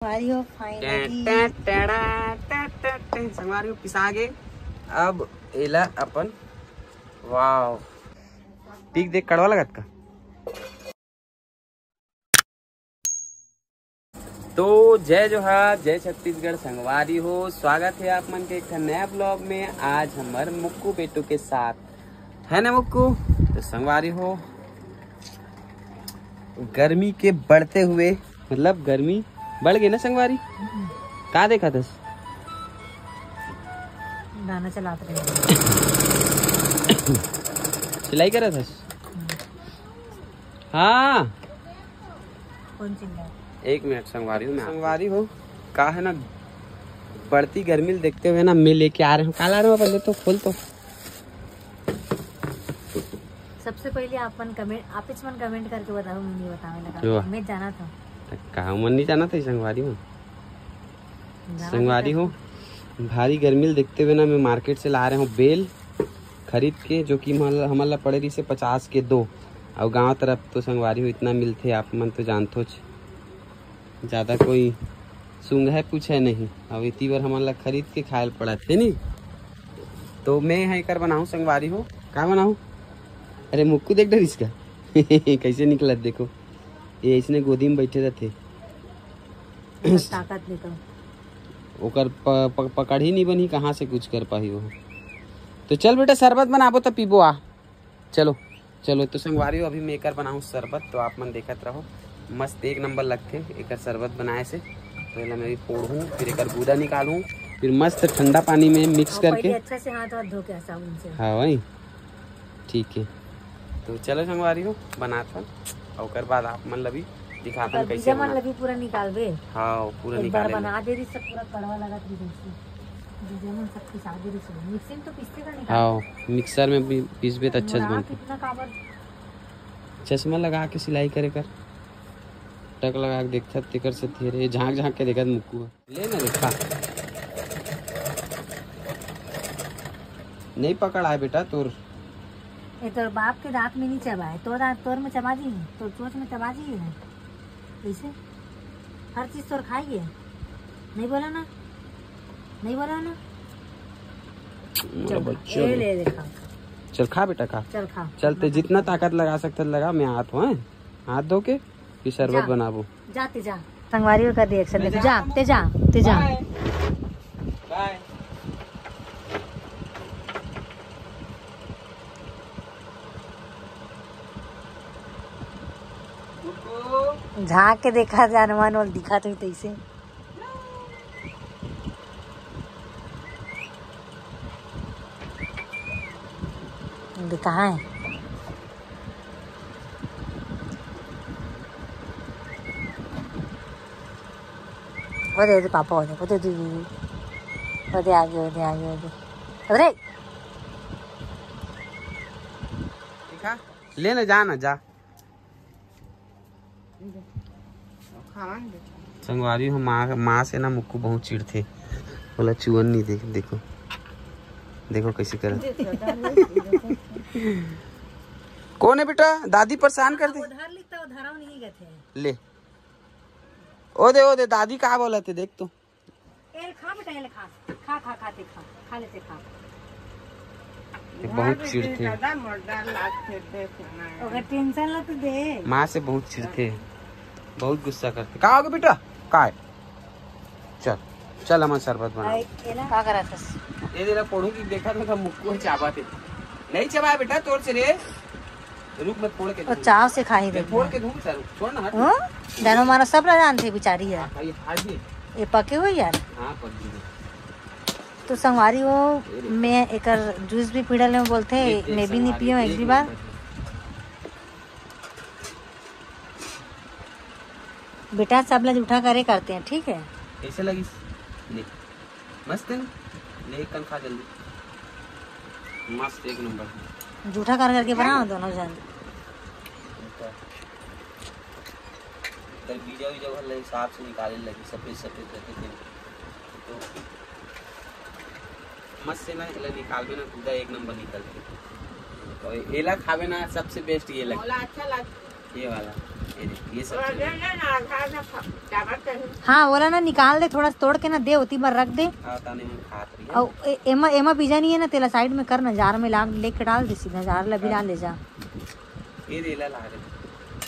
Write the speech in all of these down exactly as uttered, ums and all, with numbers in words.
संगवारी हो, finally। टें, टें, टें, टें, टें, टें। संगवारी हो, पिसा गे। अब एला अपन, वाओ, पी के देख, कड़वा लगत का? तो जय जोहार, जय छत्तीसगढ़ संगवारी हो, स्वागत है आप मन के एक ठन नया ब्लॉग में। आज हमर मुक्कू बेटू के साथ, है ना मुक्कू? तो संगवारी हो, गर्मी के बढ़ते हुए, मतलब गर्मी बढ़ गई ना संगवारी? का देखत हस? गाना चलात रहे। सिलाई करत हस? हाँ। कौन चिल्ला? एक मिनट संगवारी हो, मैं संगवारी हो, का है ना, बढ़ती गर्मी ल देखते हुए ना मैं लेके आ रहे हूँ। का ला रहे हो? पहले तो खोल तो। सबसे पहले आप मन कमेंट, आप मन कमेंट करके बताओ, मैं नहीं बतावे लगा। वाह। मैं जाना था। त का मन नहीं जाना था संगवारी हो? जाना संगवारी था। हो, भारी गर्मी ल देखते हुए ना मैं मार्केट से ला रहे हूँ बेल खरीद के, जो कि हमन ला, हमन ला पड़े रहिसे पचास के दो, अउ गांव तरफ तो संगवारी हो इतना मिलथे, आप मन तो जानथोच, ज्यादा कोई सुंघे पूछे नहीं। अब इतनी बार हमन ला खरीद के खाए ल पड़त है नी। तो मैं है एकर बनाऊं संगवारी हो, का बनाऊं? अरे मुक्कू देख डरिस का कैसे निकलत, देखो, ये इसने गोदी में बैठे रहते। ताकत निकल। ओकर प-, प-, पकड़ ही नहीं बनी, कहाँ से कुछ कर पाही वो। तो चल बेटा, शरबत बनाबो त पीबो आ। चलो, चलो, तो संगवारी हो, अभी मैं एकर बनाऊँ शरबत, तो आप मन देखत रहो, मस्त एक नंबर लगथे एकर शरबत बनाए से। तो एला मैं अभी फोड़हूँ, फिर एकर गूदा निकालूँ, फिर मस्त ठंडा पानी में मिक्स और करके। पहले अच्छा से हाथ वाथ धो के साबुन से। हाँ भाई, ठीक है, तो चलो संगवारी हो, बनात हन, अउ ओकर बाद आप मन ला भी दिखात हन ओकर कैसे बीजा मन ला बनात। भी पूरा निकालबे। हाँ, पूरा एक बार निकाले बना दे रही, सब पूरा कड़वा लगत रही जैसे। बीजा मन सब पिसा दे रही, सब मिक्सी में तो पीसते का निकाल। हाँ, मिक्सर में भी पीसबे त अच्छा से मुड़ा बनथे। कितना काबर? चश्मा लगा के सिलाई करे कर, टक लगा के देखत तेकर से तेरे झांक झांक के देखत मुक्कू। ले ना रे, खा। नहीं पकड़ आए बेटा तोर। ये तोर बाप के दांत में नहीं चबाए, तोर दांत तोर में चबा जी, तोर चोंच में चबा जी है। कैसे? हर चीज तोर खाई है। नहीं बोला ना, नहीं बोला ना। मेरा चल, बच्चा ये रे। ले, ले खा। चल खा बेटा, खा। चल खा। चल, ते जितना ताकत लगा सकते लगा, मैं हाथ हूँ, हैं? हाथ धो के फिर शरबत जा। बनाबो। जा, ते जा। संगवारी हो कर रिएक्शन देखो। जा, ते जा, ते जा। बाय। झांक के देखा जानवर और दिखा तो तैसे। ये कहाँ है? वो दे दे पापा, वो दे, वो दे, वो दे, वो दे, आगे, वो दे, आगे, वो दे। अरे! ठीक है, ले ना, जा ना, जा। संगवारी हो, माँ, माँ से ना मुक्कू बहुत चिढ़थे, बोला चुअन नहीं देख, देखो, देखो कैसे कर। कौन है बेटा, दादी परेशान कर दे। उधार लिखता, उधार नहीं गए थे। ले, ओ दे, ओ दे, दादी का बोला थे, देख तो। ए, खा बेटा, ये ले खा। खा, खा, खा, ते खा। खा ले, ते खा। ये बहुत चिढ़थे। दादा, मोर डर लागथे, देख ना। ओकर टेंशन ला तो दे। माँ से बहुत चिढ़थे, बहुत गुस्सा करथे। का हो गे बेटा? का है? चल, चल, हमन शरबत बना। आई, ये ना। का करत हस? ये दे ला फोड़हूँ कि देखा तो मुक्कू चाबा थे। नहीं चबाए बेटा, तोर से रे। रुक, मैं फोड़ के वो दूँ। चाव से खाही मैं फोड़ देखना। के दूँ, सर, छोड़ ना, हट। हाँ? जानो मानो सब ला जानथे बिचारी है। हाँ, ये हाथ भी। ये पके हुए यार। हाँ, पक गई। तो संगवारी हो, ये देखो। मैं एकर जूस भी पी डाले में बोलथे, ये देख मैं भी नहीं संगवारी, पियो एक एक भी बार। नंबर। बेटा सब ला जूठा करे करते हैं, ठीक है? कैसे लगिस? ले। मस्त है ना? ले एक कन खा जल्दी। मस्त, एक नंबर। जूठा कर करके बनाओ दोनों जन। इधर बीजा उजा भर ले हिसाब से निकाले लगी, सफेद सफेद रहते थे। तो मस्त से ना, एला निकालबे ना, पूरा एक नंबर निकलते। और एला खावे ना, सबसे बेस्ट ये लगे। मोला अच्छा लग ये वाला, ये देख, ये सब चीजें। हाँ, बोला ना, निकाल दे, थोड़ा सा तोड़ के ना दे, ओती बर रख दे। हाँ, ताने में खात रही है। अउ ए-, एमा, एमा बीजा नहीं है ना, तेला साइड में कर ना, जार में लाग, लेके डाल दे सीधा, जार ला भी ला ले जा। ये रेला ला दे।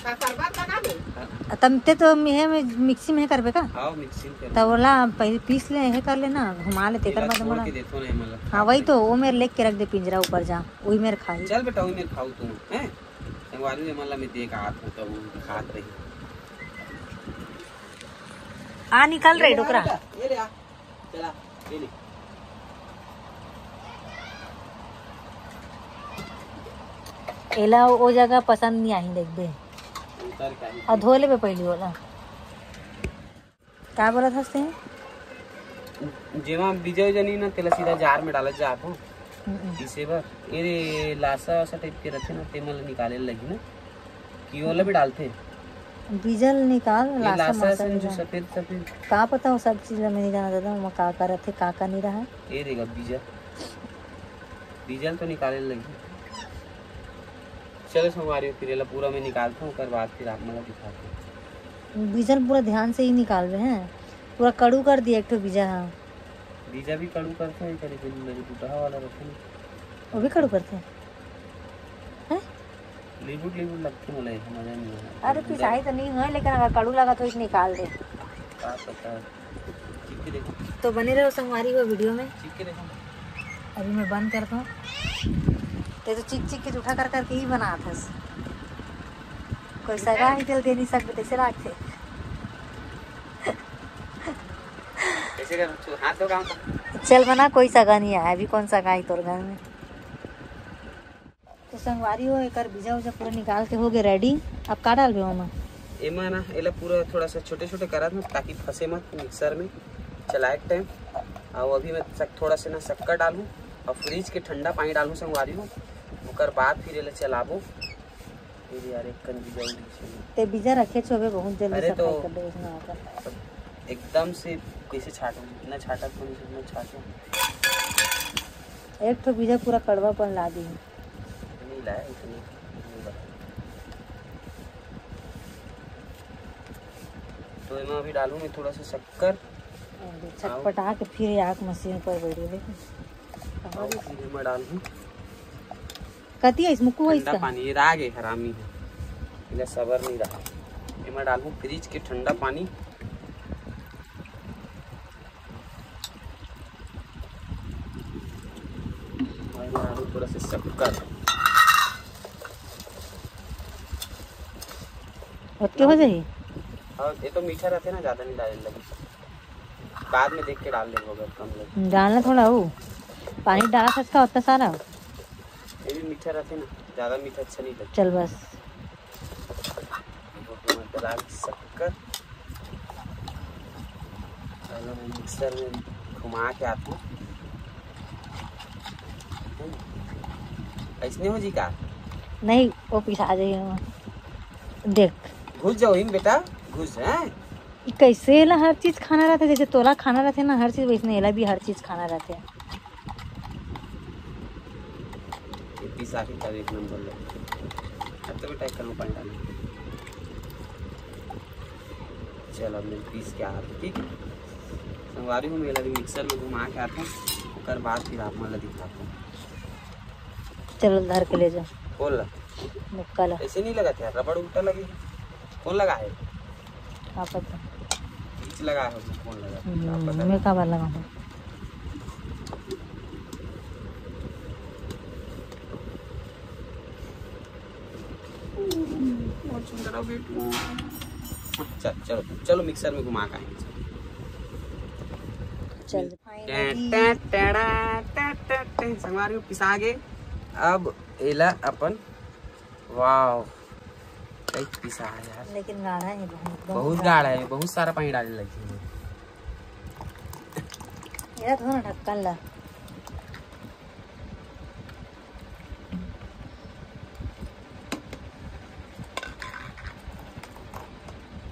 का करबा तना दे? हाँ। तम ते तो मिहे में, मिक्सी में करबे का? आओ, मिक्सिंग कर। तब बोला, पहले पीस ले, ये कर ले ना, घुमा ले, तेकर बाद तोड़ मोला। के देथो ना, मतलब, हाँ, वही तो, वो मेरे लेके रख दे पिंजरा ऊपर जा, वही मेरे खाई। चल बेटा, वही मेरे खाऊ तू, हैं? संगवारी, ये मन ला मैं दे का हाथ में, तब वो खात रही। आ, निकल रही डोकरा। ये ले आ। चला, ये ले। एला ओ जगह पसंद नहीं आई, देखबे। उतर का ही। और धो लेबे पहली ओला। का बोलत हस तें? जेमा बीजा उजा नहीं ना, तेला सीधा जार में डालत जात हो। हम्म। पीसे बर। ये रे लासा वासा टाइप के रथे ना, ते मन ला निकाले लगी ना। कि ओला भी डालथे? बीजा ल निकाल, ये लासा लासा मासा असन जो निकाल। सफेद सफेद। का पता हो सब चीज ला मैं नहीं जाना दादा, ओमा का का रथे, का का नहीं रहा। ये देगा बीजा, बीजा ल तो निकाले लगी। चलो संगवारी, फिर एला पूरा मैं निकालता हूँ, ओकर बाद फिर आप मन ला दिखाता हूँ। बीजा ल पूरा ध्यान से ही निकालबे हैं, पूरा कड़ू कर दिया एक ठो बीजा। हाँ, बीजा भी कड़ू करथे, करे दिन मेरे टूटा वाला रखे ना। वो भी कड़ू करथे? हैं? लिबुट लिबुट लगथे मोला, ये मजा नहीं आया। अरे पिसाई तो नहीं हुआ, लेकिन अगर कड़ू लगा तो इसे निकाल दे। का पता। चिख के देखो। तो बने रहो संगवारी हो वीडियो में। चिख के देखो। अभी मैं बंद करता हूँ। ते तो चिख चिख के जूठा कर करके ही बनात हस। कोई सगा ही तेल दे नहीं सकते, तैसे लागथे। कैसे कर तू हाथ धो काम कर। चल बना, कोई सगा नहीं आया अभी, कौन सगा आई तोर घर में? तो संगवारी हो, एकर बीजा उजा पूरा निकाल के हो गए रेडी। अब का डालबे ओमा? एमा ना, एला पूरा थोड़ा सा छोटे छोटे करत हूँ ताकि फंसे मत मिक्सर में चलाए के टाइम। और अभी मैं सक, थोड़ा से ना शक्कर डालूँ और फ्रिज के ठंडा पानी डालूँ संगवारी हो, ओकर बाद फिर एला चलाबो। फिर यार एक कन बीजा उड़ी छे। ते बीजा रखे छोबे बहुत जल्दी अरे सफाई तो कर दे उसमें आकर। एकदम से कैसे छाटूँ, इतना छाटा कौन से इतना छाटूँ। एक ठो बीजा पूरा कड़वापन ला दी। नहीं लाया इतनी, नहीं लाया। तो एमा अभी डालूँ मैं थोड़ा सा शक्कर। अरे, छटपटा के फिर आग मशीन पर बैठी, देखो। और फिर एमा डालूँ कती है इस मुक्कू है ठंडा इसका? पानी, ये राग है, हरामी है, इन्हें सबर नहीं रहा। एमा डालूँ फ्रिज के ठंडा पानी। और एमा डालूँ थोड़ा सा शक्कर। ओतके हो जाही? और ये तो मीठा रहते ना, ज्यादा नहीं डाले लगे, बाद में देख के डाल लेबो अगर कम लगे। डालना थोड़ा हो, पानी डाला था इसका उतना सारा। ये भी मीठा रहते ना, ज्यादा मीठा अच्छा नहीं लगता। चल बस। वो तो मैं डाल शक्कर। चलो, मैं मिक्सर में घुमा के आता हूँ। ऐसने हो जी का? नहीं, वो पिसा जाइए। देख। घुस जाओ हिम बेटा, घुस, हैं? ई कैसे एला हर चीज खाना रहथे, जैसे तोला खाना रहथे ना हर चीज, वैसने एला भी हर चीज खाना रहथे। ये पिसा के तब एक नंबर लगथे। अब तो बेटा एक कलम पानी डालो। चल, अब मैं पीस के आत हूँ, ठीक है? संगवारी हो, मैं एला भी मिक्सर में घुमा के आत हूँ, ओकर बाद फिर आप मन ला दिखात हूँ। चलो, धर के ले जा। खोल ला। मुक्का ला। ऐसे नहीं लगा था, रबड़ उल्टा लगे। कौन लगा है? का पता। बीच लगा है, कौन लगा है? हम्म, का पता। मैं का बार लगा हूँ। बहुत सुंदर हो बेटू। चल, चलो, चलो मिक्सर में घुमा के आएंगे। चल। टें, टें, टेड़ा, टें, टें, टें। संगवारी हो, पिसा गे। अब एला अपन, वाओ, कई पिसा है यार। लेकिन गाढ़ा है बहुत, बहुत बहुत गाढ़ा। गाढ़ा है, बहुत सारा पानी डाले लगी है। एला धो ना ढक्कन ला।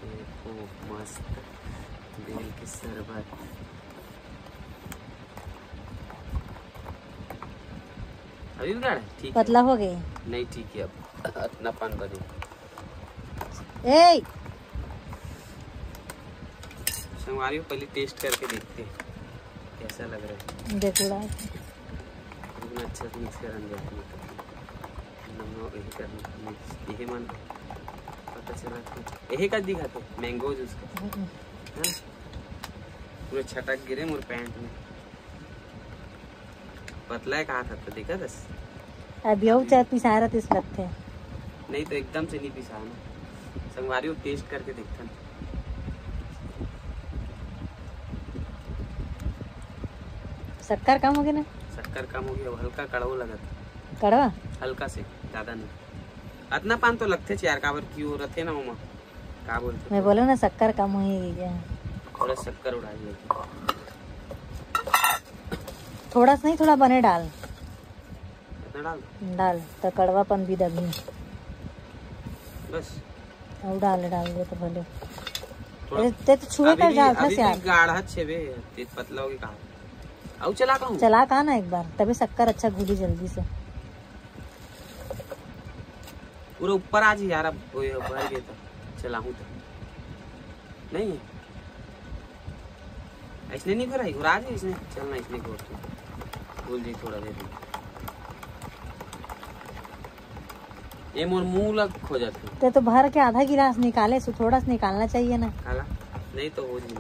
देखो, मस्त बेल के शरबत। अभी भी गाढ़ा है? ठीक है। पतला हो गए। नहीं, ठीक है, अब इतना पान बने। ए, संगवारी हो, पहले टेस्ट करके देखते हैं कैसा लग रहा है। देख उड़ा। इतना अच्छा से मिक्स करन जाते हैं। नमक यही करना, मिक्स यही मन पता चला था। यही का दिखा थे, मैंगो जूस का। हम्म। हाँ? पूरा छटक गिरे मोर पैंट में। पतला है कहा था तो देखा दस। अभी अउ चाय पिसा रहा, इस लगते हैं। नहीं तो एकदम से नहीं पिसा ना। संगवारी हो, टेस्ट करके देखथन। शक्कर कम हो गया ना? शक्कर कम हो गया, हल्का कड़वो लगा था। कड़वा? हल्का से, ज्यादा नहीं। अतना पान तो लगथे यार, काबर कि वो रथे ना ओमा। का बोलथे? मैं बोला ना, शक्कर कम हो गया। थोड़ा शक्कर उड़ा दिया। थोड़ा सा नहीं, थोड़ा बने डाल। इतना डाल? डाल, तो कड़वापन भी दबी। बस। और डाल, डाल दे तो भले। थोड़ा अरे, ते तो छुए अभी कर भी, डाल था अभी भी यार। गाढ़ा छेबे, ते पतला हो गया कहाँ? अउ चला कहूँ? चला कहा ना एक बार, तभी शक्कर अच्छा घुली जल्दी से। पूरा ऊपर आ जी यार, अब वो ये भर गया था, चलाहूँ तो। नहीं है। ऐसने नहीं भराई, घुरा जी इसने। चल ना, इसने घोर के। बोल जी थोड़ा देर में। ये मोर मुंह लग खो जाते। ते तो भर के आधा गिलास निकाले, सो थोड़ा सा निकालना चाहिए ना। काला? नहीं तो हो जी ना,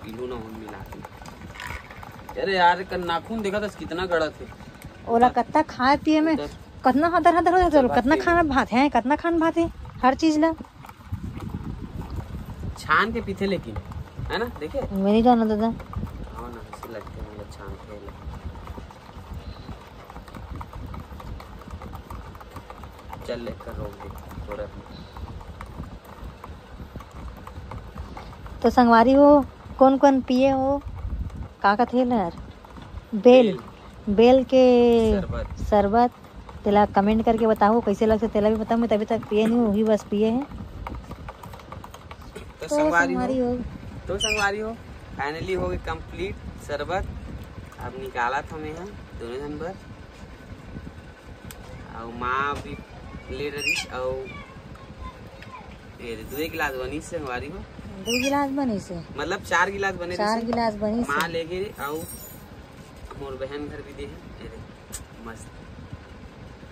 पीलू ना हो मिला के। अरे यार, कर नाखून देखा था कितना गड़ा थे। ओला कत्ता खाए पिए में उधर। कतना हदर हदर हो जाथे, चल, कतना खाना भात है, कतना खान भात है, हर चीज ला। छान के पीथे लेकिन, है ना? देखे? मैं नहीं जाना दादा। हाँ ना, ऐसे लगते हैं मतलब छान के ले। चल लेकर रोक दे, थोड़ा। तो संगवारी हो, कौन कौन पिए हो, का कथे यार? बेल, बेल। बेल के शरबत। शरबत, तेला कमेंट करके बताओ कैसे लगथे, तेला भी बताओ। मैं तभी तक पिए नहीं हूँ, वही बस पिए हैं। तो तो संगवारी हो, संगवारी हो। तो संगवारी हो, फाइनली हो गए कंप्लीट शरबत। अब निकाला था मैं यहाँ दोनों जन बर, अउ माँ भी ले रही, अउ ये दे, दो गिलास बनी से संगवारी हो। दो गिलास बनी से? मतलब चार गिलास बने चार रहिसे। गिलास बनी से। माँ ले गए, अउ मोर बहन घर भी दे है। ये दे, मस्त,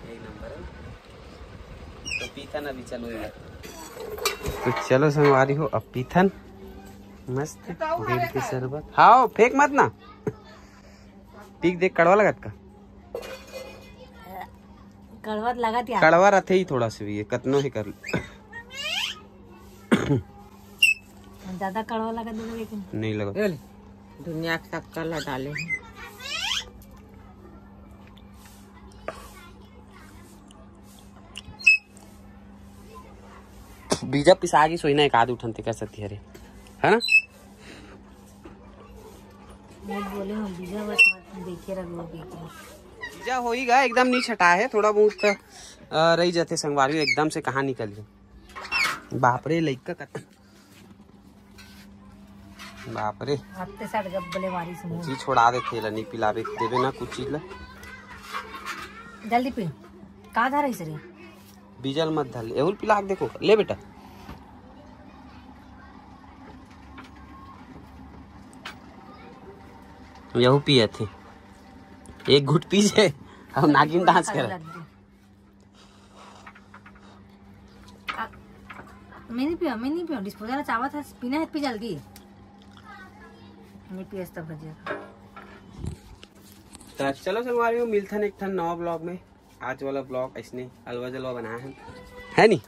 एक नंबर है। तो पीथन अभी, चलो यार। तो चलो संगवारी हो, अब पीथन मस्त बेल के शरबत। हाँ, फेंक मत ना। पीक देख, कड़वा लगत का? कड़वा लगत यार। कड़वा रथे ही थोड़ा सा भी, ये कतनो ही कर। ज्यादा कड़वा लगत है लेकिन। नहीं लगत। ये ले, दुनिया के शक्कर ला डाले हैं। बीजा पिसा गिस होही ना, एक आध उठन तेकर सेती हरे, है ना? मैं बोले हूँ, बीजा बस मत देखे रहो, देखे। बीजा होही गा, एकदम नहीं छटा है, थोड़ा बहुत, अ, रही जाते संगवारी, एकदम से कहाँ निकल जाए। बाप रे, लइका कत-, बाप रे। आते साथ गब्बले मारी से मुंह। जी छोड़ा दे, खेला नहीं पिलावे देवे ना कुछ चीज ला। जल्दी पी। का धर रही रे? बीजल मत धर ले, एहुल पिला के देखो, ले बेटा। यहू पिए थे, एक घुट पी जे, अब नागिन डांस कर। आ, मैं नहीं पिया, मैं नहीं पिया, डिस्पोजल चावत है, पीना है पी जल्दी। नहीं पिया तब भजिया। तो चलो संगवारी हो, मिलथन एक ठन नवा ब्लॉग में। आज वाला ब्लॉग ऐसने अलवा जलवा बनाए हन, है नी?